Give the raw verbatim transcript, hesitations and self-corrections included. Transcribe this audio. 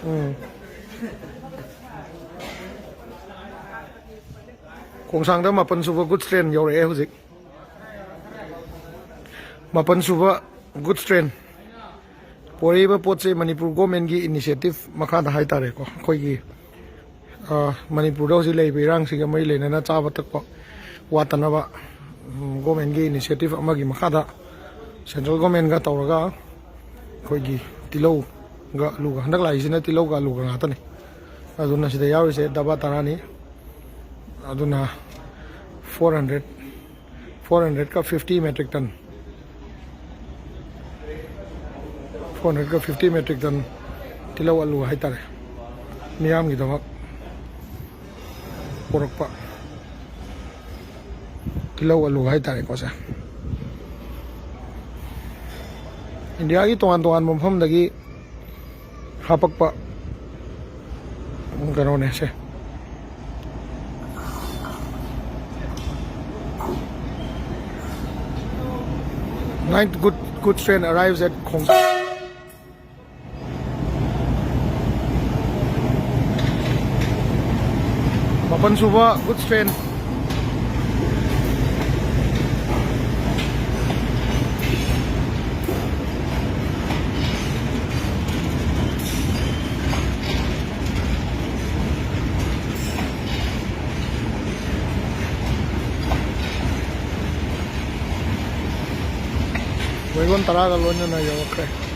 ꯎꯝ꯫ ꯈꯣꯡꯁꯥꯡꯗ ꯃꯥꯄꯟ ꯁꯨꯕ goods train ꯌꯧꯔꯛꯑꯦ ꯍꯧꯖꯤꯛ꯫ ꯃꯥꯄꯟ ꯁꯨꯕ goods train꯫ ꯄꯣꯔꯛꯏꯕ ꯄꯣꯠꯁꯦ ꯃꯅꯤꯄꯨꯔ governmentꯀꯤ initiative ꯃꯈꯥꯗ ꯍꯥꯏꯇꯥꯔꯦꯀꯣ, ꯑꯩꯈꯣꯏꯒꯤ, ꯑ, ꯃꯅꯤꯄꯨꯔꯗ ꯍꯧꯖꯤꯛ ꯂꯩꯔꯤꯕ ꯏꯔꯥꯡꯁꯤꯒ ꯃꯔꯤ ꯂꯩꯅꯅ ꯆꯥꯕ ꯊꯛꯄ ꯋꯥꯠꯇꯅꯕ, ꯎꯝ, governmentꯀꯤ initiative ꯑꯃꯒꯤ ꯃꯈꯥꯗ central governmentꯀ ꯇꯧꯔꯒ ꯑꯩꯈꯣꯏꯒꯤ ꯇꯤꯜꯍꯧꯒ ꯑꯂꯨꯒ, ꯍꯟꯗꯛ ꯂꯥꯛꯏꯁꯤꯅ ꯇꯤꯜꯍꯧꯒ ꯑꯂꯨꯒ ꯉꯥꯛꯇꯅꯤ꯫ ꯑꯗꯨꯅ ꯁꯤꯗ ꯌꯥꯎꯔꯤꯁꯦ ꯗꯕꯥ ꯇꯔꯥꯅꯤ꯫ ꯑꯗꯨꯅ four hundred, four hundredꯀ fifty metric ton, four hundredꯀ fifty metric ton ꯇꯤꯜꯍꯧ ꯑꯂꯨ ꯍꯥꯏꯇꯥꯔꯦ, ꯃꯤꯌꯥꯝꯒꯤꯗꯃꯛ ꯄꯨꯔꯛꯄ ꯇꯤꯜꯍꯧ ꯑꯂꯨ ꯍꯥꯏꯇꯥꯔꯦꯀꯣ ꯁꯦ꯫ ꯏꯟꯗꯤꯌꯥꯒꯤ ꯇꯣꯉꯥꯟ ꯇꯣꯉꯥꯟꯕ ꯃꯐꯝꯗꯒꯤ ꯍꯥꯄꯛꯄ ꯀꯩꯅꯣꯅꯦ ꯁꯦ꯫ Ninth good, goods train arrives at ꯈꯣꯡꯖ-, ꯃꯥꯄꯟ ꯁꯨꯕ goods train꯫ Wagon ꯇꯔꯥꯒ ꯂꯣꯏꯅꯅ ꯌꯧꯔꯛꯈ꯭ꯔꯦ꯫